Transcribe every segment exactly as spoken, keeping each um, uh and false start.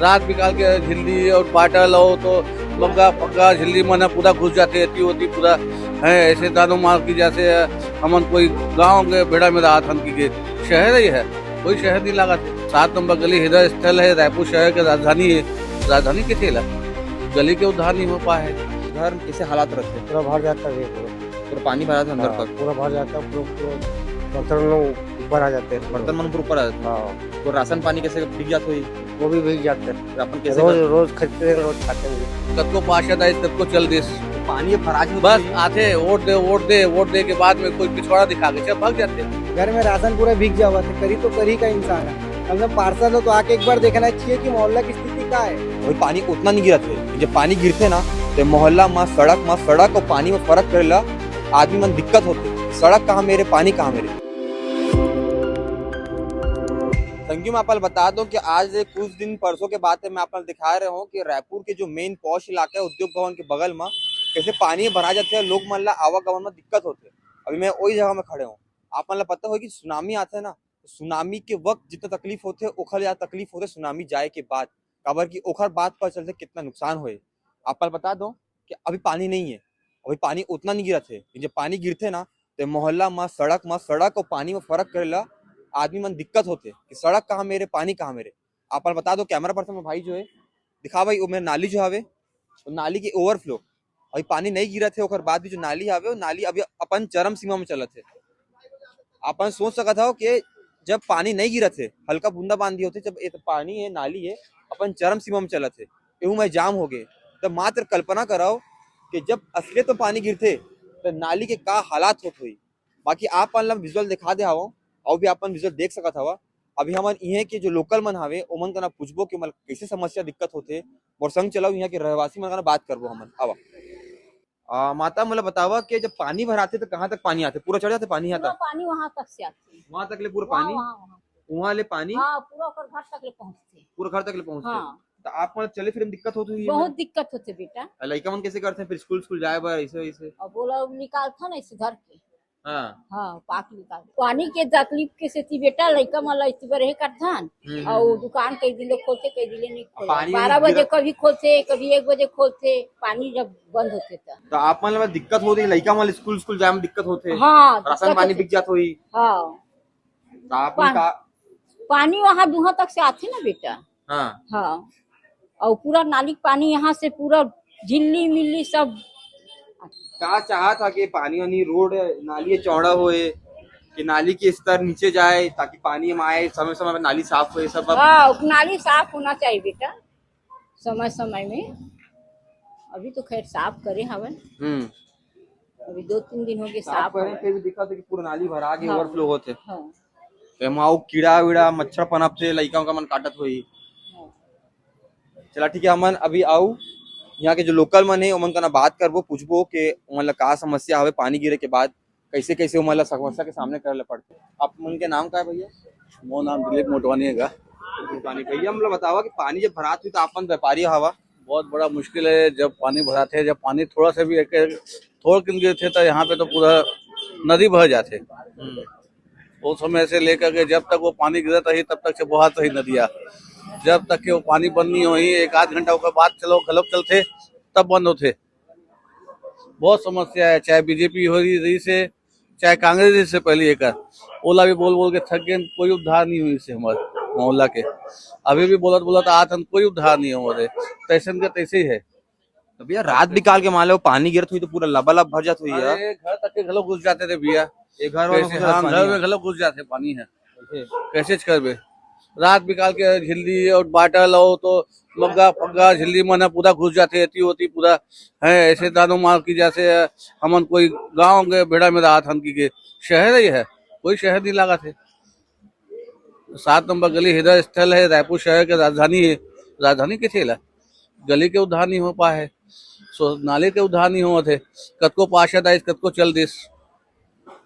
रात बिकाल के झिल्ली अउ बाटल अउ तो मग्गा फग्गा झिल्ली मन ह पूरा घुस जाथे, एती ओती पूरा है। ऐसे दानो मार की जैसे हमन कोई गांव के बेड़ा में राहत हन की के शहर ही है, कोई शहर नहीं लागत है। सात नंबर गली हृदय स्थल है, रायपुर शहर के राजधानी है। राजधानी किथे ला? गली के उद्धार नहीं हो पाए है। घर में कैसे हालात रहते हैं? पूरा भर जाता है, पूरा। पूरा पानी भरा था अंदर हाँ, तक? पूरा भर जाता है, पूरा, पूरा बर्तन लोग ऊपर आ जाते हैं। बर्तन मन ऊपर ऊपर आ जाते हैं? हाँ। तो राशन पानी कैसे बिक जाता है? वो भी बिक जाते हैं। अपन कैसे रोज, कर- रोज खरीदते हैं, रोज खाते हैं। कतको पार्षद आइस, कतको चल दिस। पानी भरा जो बस है। आथे, वोट दे, वोट दे, वोट दे के बाद में कोई पिछवाड़ा दिखा के चल भाग जाते हैं। घर में राशन पूरा बिक जावा थे, करी तो करी का इंसान है। कम से कम पार्षद हो तो आके एक बार देखना चाहिए कि मोहल्ला की स्थिति क्या है। वही पानी उतना नहीं गिरा थे, जब पानी गिरते ना तो मोहल्ला में, सड़क में, सड़क और पानी में फर्क करेला। आदमी मन दिक्कत होते, सड़क कहाँ मेरे, पानी कहाँ मेरे। संगी, मैं आप ल बता दूं कि आज ले कुछ दिन परसों के बात है, मैं आप ल दिखा रहे हूँ कि रायपुर के जो मेन पॉश इलाका है उद्योग भवन के बगल में कैसे पानी भरा जाते हैं, लोग मन ला आवागमन में दिक्कत होते। अभी मैं वही जगह में खड़े हूँ। आप मन ला पता हो कि सुनामी आते है ना, तो सुनामी के वक्त जितना तकलीफ होते, ओखर ज्यादा तकलीफ होते सुनामी जाए के बाद, काबर कि ओखर बाद पता चलते कितना नुकसान होए। आप ल बता दो कि अभी पानी नहीं है, अभी पानी उतना नहीं गिरा थे। जब पानी गिरते ना तो मोहल्ला में, सड़क में, सड़क और पानी में फर्क करेला आदमी मन दिक्कत होते कि सड़क कहाँ मेरे, पानी कहाँ मेरे। आप ल बता दो, कैमरा पर्सन में भाई जो है, दिखा भाई, वो मेरा नाली जो हवे, वो नाली के ओवरफ्लो, अभी पानी नहीं गिरा थे, ओकर बाद भी जो नाली हवे, वो नाली अभी अपन चरम सीमा में चलत है। अपन सोच सकत हव कि जब पानी नहीं गिरत हे, हल्का बूंदाबांदी होथे, जब ये पानी है, नाली है, अपन चरम सीमा में चलत हे, एहू में जाम हो गए, तब मात्र कल्पना कराओ कि जब असलियत में पानी गिरथे, तो नाली के का हालात होत होही। बाकी आप मन ला विजुअल दिखा दे हवं, अउ भी आप मन विजुअल देख सकत हवा। अभी हमन इहे के जो लोकल मन हवे, ओमन कना पूछबो कि ओमन ला कैसे समस्या दिक्कत होथे। मोर संग चलाओ, इहाँ के रहवासी मन कना बात करबो हमन। आवा। आ, माता, मोला बतावा कि जब पानी भराथे, तो कहाँ तक पानी आथे? पूरा चढ़ जाथे पानी यहाँ पूरा तक? पानी वहाँ तक से आथे। वहाँ तक ले पूरा वहाँ, पानी? वहाँ, वहाँ। वहाँ ले पानी? हाँ, पूरा ओकर घर तक ले पहुँचथे। पूरा घर तक ले पहुँचथे? हाँ। तो आप मन चले फिरे में दिक्कत होत होही बहुत ना? दिक्कत होथे बेटा। आ, लइका मन कैसे करथे फिर स्कूल, स्कूल जाए बर, ऐसे, ऐसे? अब बोला, निकालथन ऐसे घर के। हाँ। हाँ, पाक निकाल। पानी के तकलीफ के सेती बेटा, लइका मन ला इसी बर हे करथन। हम्म, अउ हम्म। दुकान कई दिन ले खोलथे, कई दिन ले नहीं खोलथे। पानी बारह बजे गिरा- कभी खोलथे, कभी एक बजे खोलथे, पानी जब बंद होथे त। तो आप मन ला दिक्कत होथे, लइका मन ला स्कूल, स्कूल जाए में दिक्कत होथे। हाँ, राशन दिक्कत पानी होथे। बिक जात होही। हाँ। तो आप मन पान-, का पानी वहाँ दुहा तक से आथे ना बेटा। हाँ। हाँ। अउ पूरा नाली के पानी यहाँ से पूरा झिल्ली मिल्ली सब। का चाहत हा कि पानी वानी, रोड, नाली चौड़ा होए, कि नाली के स्तर नीचे जाए, ताकि पानी में आए, समय समय में नाली साफ होए, सब अब हाँ, नाली साफ होना चाहिए बेटा, समय समय में। अभी तो खैर साफ करे हवन। हम्म। अभी दो तीन दिन हो गए साफ साफ करे, हवन। फिर भी दिक्कत है कि पूरा नाली भरा के हाँ। ओवरफ्लो होथे। हाँ। तो एमा अउ कीड़ा वीड़ा, मच्छर पनपथे, लइका उका मन काटत होही। हाँ। चला ठीक है, हमन अभी अउ यहाँ के जो लोकल मन हे, ओमन कना बात करबो, पूछबो कि ओमन ला का समस्या हवे पानी गिरे के बाद, कैसे कैसे ओमन ला समस्या के सामने करे ला पड़थे। आप मन के नाम का है भैया? मोर नाम दिलीप मोटवानी है गा। मोटवानी भैया, हमला बतावा कि पानी जब भरात हुई तो आप मन व्यापारी हवा? बहुत बड़ा मुश्किल है जब पानी भराथे, जब पानी थोड़ा सा भी एक, एक थोड़ किन गिरथे तो यहाँ पे तो पूरा नदी भर जाथे। हम्म। वो समय से लेकर के जब तक वो पानी गिरत रही, तब तक से बहत रही नदिया। जब तक के वो पानी बंद नहीं होही, एक आध घंटा ओकर बाद चलो, घलोक चलथे, तब बंद होथे। बहुत समस्या है, चाहे बीजेपी हो रही, रही से, चाहे कांग्रेस रही से पहले एकर, ओला भी बोल बोल के थक गए, कोई उद्धार नहीं हुई से हमारे मोहल्ला के। अभी भी बोलत बोलत आत हन, कोई उद्धार नहीं हो रहे, तैसन के तैसे ही है। तो भैया, रात बिकाल के मान लो पानी गिरत हुई तो पूरा लबालब भर जात हुई है। अरे, घर तक के घलो घुस जाते थे भैया। ये घर वालों कैसे, को हाँ, पानी घर है। में घलो घुस जाते पानी है। कैसे? कैसे करबे? रात बिकाल के झिल्ली और बाटल हो तो मग्गा फग्गा झिल्ली मन ह पूरा घुस जाथे, एती ओती पूरा है। ऐसे दानो मार की जैसे हमन कोई गांव के बेड़ा में राहत हन की के शहर ही है, कोई शहर नहीं लागत है। सात नंबर गली हृदय स्थल है, रायपुर शहर के राजधानी है। राजधानी किथे ला? गली के उद्धार नहीं हो पाए है, सो नाली के उद्धार नहीं होवत है। कतको पार्षद आइस, कतको चल दिस।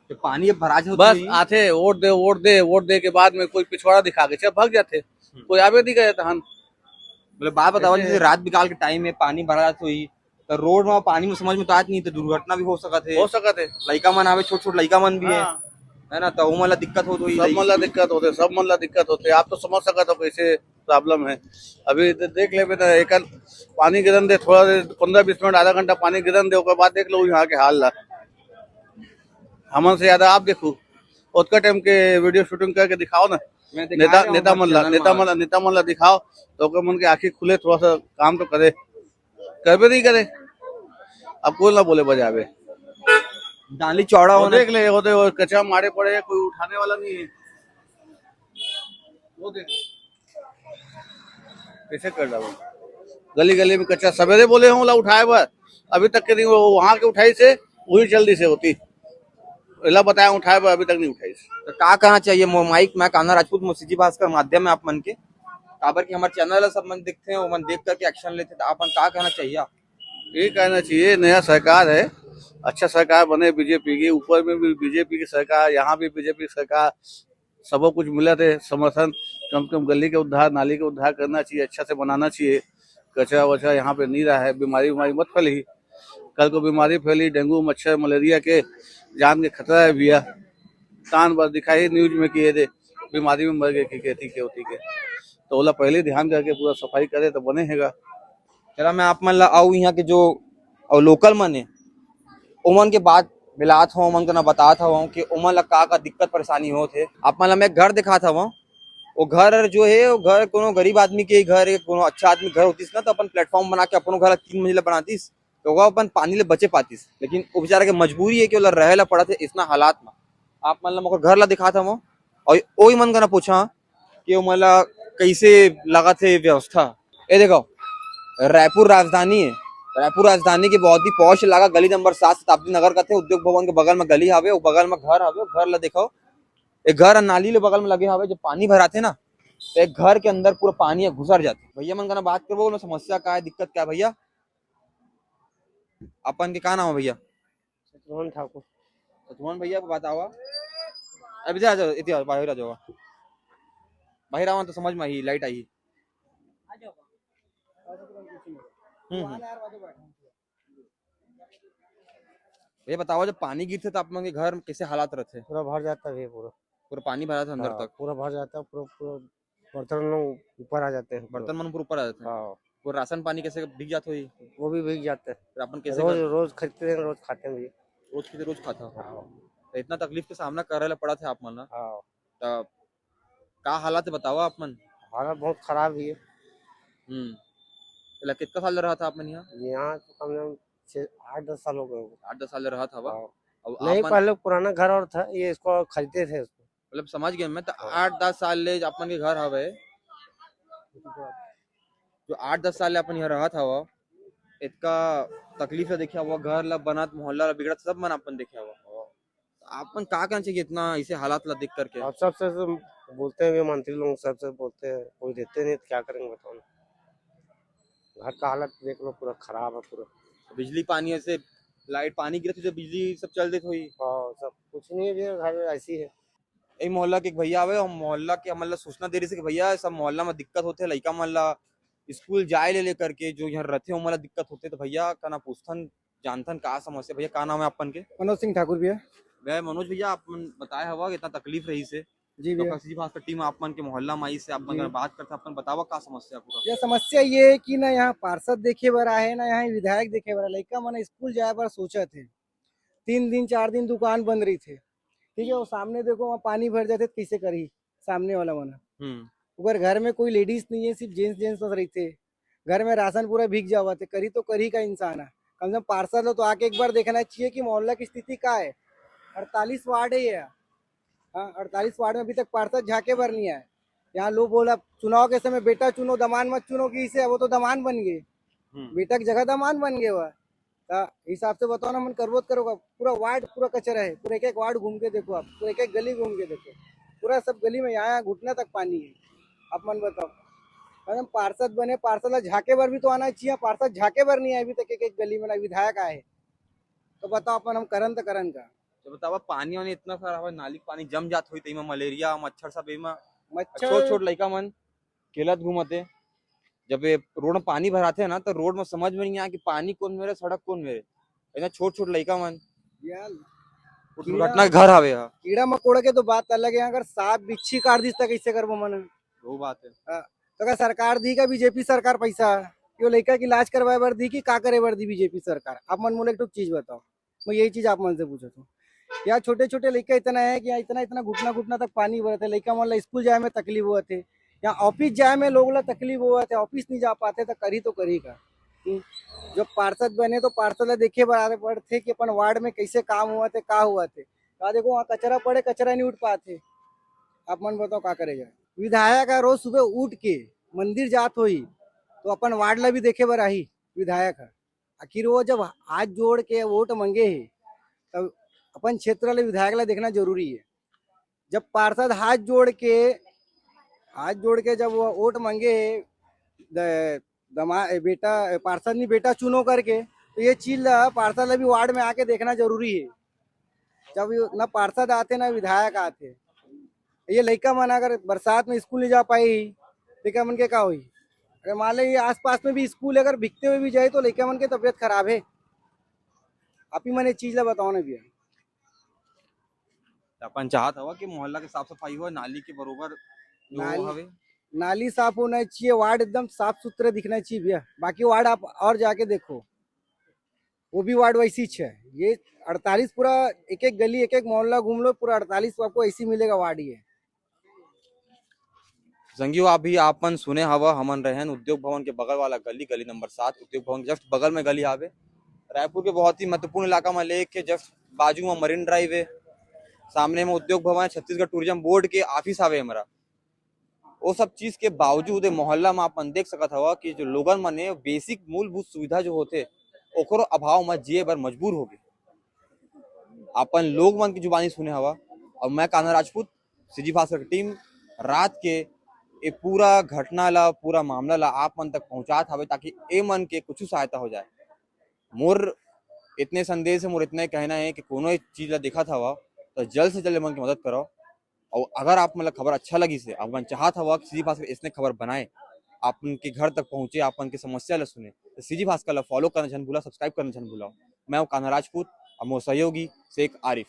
तो पानी अब भरा जो बस होती है। आथे, वोट दे, वोट दे, वोट दे के बाद में कोई पिछवाड़ा दिखा के चल भाग जाथे। हम्म। कोई आवे नहीं करे तहन। बोले, बात बताओ, ऐसे जैसे है। रात बिकाल के टाइम में पानी भरा जात होही, तो रोड में पानी में समझ में तो आत नहीं, तो दुर्घटना भी हो सकत है। हो सकत है। लइका मन आवे, छोट छोट लइका मन भी है, हाँ। है ना, तो ओमन ला दिक्कत होत होही, सब लइका मन ला दिक्कत होथे, सब मन ला दिक्कत होथे। आप तो समझ सकत हो कैसे प्रॉब्लम है। अभी दे-, देख लेबे ना, एक पानी गिरन दे, थोड़ा देर, पन्द्रह बीस मिनट, आधा घंटा पानी गिरन दे, ओकर बाद देख लो यहाँ के हाल ला। हमन से ज्यादा आप देखू, ओतका टाइम के वीडियो शूटिंग करके दिखाओ ना। मैं दिखा नेता, रहा हूँ नेता हमारे मन ला, चैनल नेता में। मन ला, नेता मन ला दिखाओ, तो ओकर मन के आँखी खुले, थोड़ा सा काम तो करे। करबे नहीं करे, अब कोई ना बोले बजावे। नाली चौड़ा वो होना देख ले, वो देख, वो कचरा मारे पड़े हैं, कोई उठाने वाला नहीं है। वो देख, कैसे कर डालो। गली गली में कचरा, सवेरे बोले हूँ ला उठाए बर, अभी तक के नहीं, वो वहाँ के उठाई से, वही जल्दी से होती। एला बताया उठाए बर, अभी तक नहीं उठाई से। तो का कहना चाहिए मो-, माइक मैं कान्हा राजपूत मोसीजी भास्कर माध्यम में आप मन के, काबर कि हमारे चैनल है, सब मन देखते हैं, वो मन देख करके एक्शन लेते, तो आप मन का कहना चाहिए आप? ये कहना चाहिए, नया सरकार है, अच्छा सरकार बने बीजेपी की, ऊपर में भी बीजेपी की सरकार, यहाँ भी बीजेपी की सरकार, सबो कुछ मिलत हे समर्थन। कम से कम गली के उद्धार, नाली के उद्धार करना चाहिए, अच्छा से बनाना चाहिए। कचरा वचरा यहाँ पे नहीं रहा है, बीमारी बीमारी मत फैली। कल को बीमारी फैली, डेंगू, मच्छर, मलेरिया के जान के खतरा है भैया। तान बस दिखाई न्यूज में कि ये दे बीमारी में मर गए, कि कहती के होती के, तो ओला पहले ध्यान करके पूरा सफाई करे तो बने हेगा। चला मैं आप मन ला अउ यहाँ के जो अउ लोकल मन हे, ओमन के बात मिलात हवं, ओमन के ना बतात हवं कि ओमन ला का का दिक्कत परेशानी होत हे। आप मन ला मैं घर दिखात हवं, वो घर जो हे, वो घर कोनो गरीब आदमी के घर हे, कोनो अच्छा आदमी घर होतिस ना, तो अपन प्लेटफॉर्म बना के अपनो घर ला तीन मंजिला बनातिस, तो वो अपन पानी ले बचे पातिस। लेकिन वो बेचारा के मजबूरी हे कि ओला रहे ला पड़त हे इतना हालात में। आप मन ला मैं ओकर घर ला दिखात हवं, और ओही मन कना पूछा कि वो मन ला कैसे लागत हे व्यवस्था। ये देखो, रायपुर राजधानी है, रायपुर राजधानी के बहुत ही पॉश इलाका, गली नंबर सात, शताब्दी नगर कथे, उद्योग भवन के बगल में गली हवे, वो बगल में घर हवे, वो घर ला देखो, एक घर नाली ले बगल में लगे हवे, जब पानी भराथे ना, तो एक घर के अंदर पूरा पानी घुसर जाथे। भैया मन कना बात करबो, ओला समस्या का है, दिक्कत क्या है भैया? अपन के का नाम है भैया? सतमोहन ठाकुर। सतमोहन भैया को बतावा। अब इधर आ जाओ, इधर आओ, बाहर आ जाओ। बाहर आवा तो समझ में आई, लाइट आई। हम्म, हम्म। भैया बतावा, जब पानी गिरथे तो आप मन के घर में कैसे हालात रहथे? पूरा भर जाता है भैया, पूरा। पूरा पानी भरा था अंदर हाँ, तक? पूरा भर जाता है, पूरा, पूरा बर्तन लोग ऊपर आ जाते हैं पूरा। बर्तन मन ऊपर ऊपर आ जाते हैं? हाँ। वो राशन पानी कैसे भीग जात होही? वो भी भीग जाते हैं। फिर अपन कैसे रोज, कर- रोज खरीदते हैं, रोज खाते हैं भैया। रोज खरीदते, रोज खाता? हाँ। तो इतना तकलीफ के सामना करे ला पड़ा था आप मन ला? हाँ। तो का हालत है बतावा आप मन? हालत बहुत खराब ही है। हम्म। एला कितना साल रहा था आप मन यहाँ? यहाँ तो कम से कम छः, आठ दस साल हो गए होंगे। आठ दस साल रहा था वा? हाँ। अब नहीं, आप मन पहले पुराना घर और था, ये इसको खरीदे थे इसको। मतलब समझ गए मैं, तो हाँ। आठ दस साल ले अपन के घर हवे, जो आठ दस साल ले अपन यहाँ रहत हवा, इतका तकलीफ ला देखे हवा, घर ला बनत, मोहल्ला ला बिगड़त, सब मन अपन देखे हवा। आप मन का कहना चाहिए इतना ऐसे हालात ला देख करके? अब सबसे तो बोलते हैं, भी मंत्री लोग सबसे बोलते हैं, कोई देते नहीं तो क्या करेंगे बताओ ना। घर का हालत देख लो, पूरा खराब है पूरा। बिजली पानी ऐसे, लाइट पानी गिरत होही तो बिजली सब चल देत होही। हाँ, सब कुछ नहीं है भैया, घर ऐसी है। ए मोहल्ला के एक भैया आवे, हम मोहल्ला के हमन ला सूचना दे रहिस हे कि भैया सब मोहल्ला में दिक्कत होथे, लइका मन ला स्कूल जाए ले लेकर के जो यहाँ रहथे ओमन ला दिक्कत होथे। तो भैया का ना पूछथन, जानथन का समस्या। भैया का नाम है अपन के? मनोज सिंह ठाकुर भैया। मैं मनोज भैया, आप मन बताए हवा कि इतना तकलीफ रहिस हे। जी तो भैया। कसी भाषा टीम आप मन के मोहल्ला में आइस हे, आप मन जी। बात करथे, अपन बतावा का समस्या पूरा? ये समस्या ये है कि ना यहाँ पार्षद देखे बर आए, ना यहाँ विधायक देखे बर आए। लइका मन स्कूल जाए बर सोचत हे, तीन दिन चार दिन दुकान बंद रहिथे, ठीक है, वो सामने देखो वहाँ पानी भर जाथे तो कैसे करही सामने वाला मन? हम्म। ओकर घर में कोई लेडीज नहीं है, सिर्फ जेंट्स जेंट्स बस रहिथे। घर में राशन पूरा भीग जावत हे, करी तो करी का इंसान है। कम से कम पार्षद ला तो आके एक बार देखना चाहिए कि मोहल्ला की स्थिति का है। अड़तालीस वार्ड है ये, हाँ, अड़तालीस वार्ड में अभी तक पार्षद झांके बर नहीं आए। यहाँ लोग बोला चुनाव के समय बेटा चुनो, दमान मत चुनो, कि इसे वो तो दमान बन गए, हम्म। बेटा की जगह दमान बन गए हुआ। त हिसाब से बताओ ना, मन करबो त करोगा। पूरा वार्ड पूरा कचरा है, पूरा एक एक वार्ड घूम के देखो आप, पूरा एक एक गली घूम के देखो, पूरा सब गली में यहाँ, यहाँ घुटना तक पानी है। आप मन बताओ, अगर हम पार्षद बने, पार्षद ला झांके बर भी तो आना चाहिए। पार्षद झांके बर नहीं आए अभी तक एक एक गली में, ना विधायक आए, तो बताओ अपन हम करन त करन का? तो बतावा, पानी वानी इतना सारा हवा, नाली के पानी जम जात होही, तो एमा मलेरिया, मच्छर सब एमा, मच्छर छोट छोट लइका मन खेलत घूमत हे। जब ये रोड में पानी भराथे ना, तो रोड में समझ में नहीं आए कि पानी कौन मेरे, सड़क कौन मेरे। इतना छोट छोट लइका मन। यार, वो कीड़ा दुर्घटना के घर हवे हा। कीड़ा मकोड़ा के तो बात अलग है, अगर सांप बिच्छी काट दिस त कैसे करबो मन? वो बात है। हाँ, तो का सरकार दी का बीजेपी सरकार पैसा? यो लइका के इलाज करवाए बर दी कि का करे बर दी बीजेपी सरकार? आप मन मोला एक ठो चीज बताओ, मैं यही चीज आप मन से पूछत हूँ। या छोटे छोटे लइका इतना है कि यहाँ इतना इतना घुटना घुटना तक पानी भरत है, लइका मन ला स्कूल जाए में तकलीफ होवत है, या ऑफिस जाए में लोग ला तकलीफ होवत है, ऑफिस नहीं जा पाते तो करी तो करी का? हम्म? जब पार्षद बने तो पार्षद ला देखे बर आए पड़थे कि अपन वार्ड में कैसे काम होवत है, का होवत है। का देखो, वहाँ कचरा पड़े, कचरा नहीं उठ पाते। आप मन बताओ, का करे जाए? विधायक ह रोज सुबह उठ के मंदिर जात होही, तो अपन वार्ड ला भी देखे बर आही विधायक ह। आखिर वो जब हाथ जोड़ के वोट मांगे हे, तब अपन क्षेत्र ले विधायक ला देखना जरूरी है। जब पार्षद हाथ जोड़ के, हाथ जोड़ के जब वो वोट मांगे हे, द-, दमा-, ए, बेटा, ए, पार्षद नहीं, बेटा चुनो करके, तो ये चीज ला पार्षद ला भी वार्ड में आके देखना जरूरी है। जब ये ना पार्षद आते, ना विधायक आते, ये लइका मन अगर बरसात में स्कूल नहीं जा पाई, तो लइका मन के का होई? अगर मान ले ये आसपास में भी स्कूल अगर भीगते हुए भी जाए, तो लइका मन के तबीयत खराब है। आप ही मन ये चीज ला बताओ ना भैया। त अपन चाहत हवा कि मोहल्ला के साफ सफाई हो, नाली के बरोबर जो नाली हवे। नाली साफ होना चाहिए, वार्ड एकदम साफ सुथरा दिखना चाहिए भैया। बाकी वार्ड आप और जाके देखो, वो भी वार्ड वैसी ही है। ये अड़तालीस पूरा, एक एक गली, एक एक मोहल्ला घूम लो, पूरा अड़तालीस आपको ऐसी मिलेगा वार्ड ये। संगियो, अभी आप मन सुने हवा, हमन रहेन उद्योग भवन के बगल वाला गली, गली नंबर सात, उद्योग भवन के just बगल में गली आवे। रायपुर के बहुत ही महत्वपूर्ण इलाका में लेके just बाजू में मरीन ड्राइव है, सामने में उद्योग भवन है, छत्तीसगढ़ टूरिज्म बोर्ड के ऑफिस आवे हमारा। वो सब चीज के बावजूद ये मोहल्ला में आप मन देख सकत हवा कि जो लोगन मन बेसिक मूलभूत सुविधा जो होथे, ओकरो अभाव में जिए बर मजबूर हो गए। अपन लोग मन की जुबानी सुने हवा। और मैं कान्हा राजपूत, सीजी भास्कर की टीम, रात के ये पूरा घटना ला, पूरा मामला ला आप मन तक पहुंचात हवे, ताकि ए मन के कुछ सहायता हो जाए। मोर इतने संदेश है, मोर इतना ही कहना है कि कोनो एक चीज ला देखत हवा, तो जल्द से जल्द ए मन की मदद करो। और अगर आप मन ला खबर अच्छा लगी से, आप मन चाहत हवा कि सीजी भास्कर इसने खबर बनाए, आप उनके घर तक पहुंचे, आप उनकी समस्या ला सुने, तो सीजी भास्कर ला फॉलो करना झन भूला, सब्सक्राइब करना झन भूला। मैं हूं कान्हा राजपूत और मोर सहयोगी शेख आरिफ।